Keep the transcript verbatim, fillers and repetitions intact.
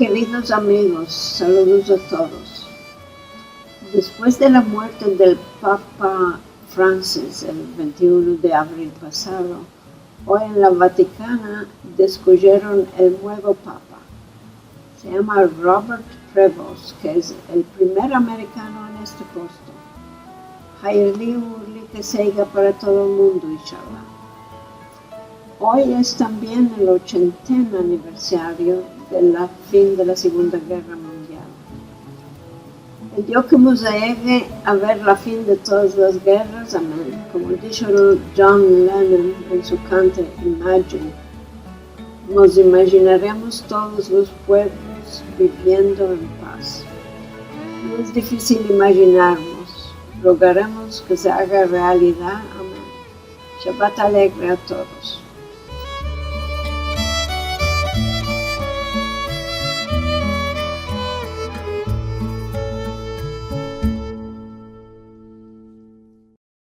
Keridos amigos, saludos a todos. Despues de la muerte del Papa Francis el vente i uno de avril pasado, oy en la Vatikana deskujeron el muevo Papa. Se yama Robert Prevost, ke es el primer amerikano en este posto. Hayerli umurli ke seiga para todo el mundo, inshallah. Oy es tambien el ochenten aniversario de la fin de la Segunda Gerra Mundial. El Dio ke mos ayegue a ver la fin de todas las gerras, amen. Komo disho John Lennon en su kanto Imagine, mos imajinaremos todos los puevlos biviendo en paz. No es difisil imajinarmos. Rogaremos ke se aga realidad. Amen. Shabat alegre a todos.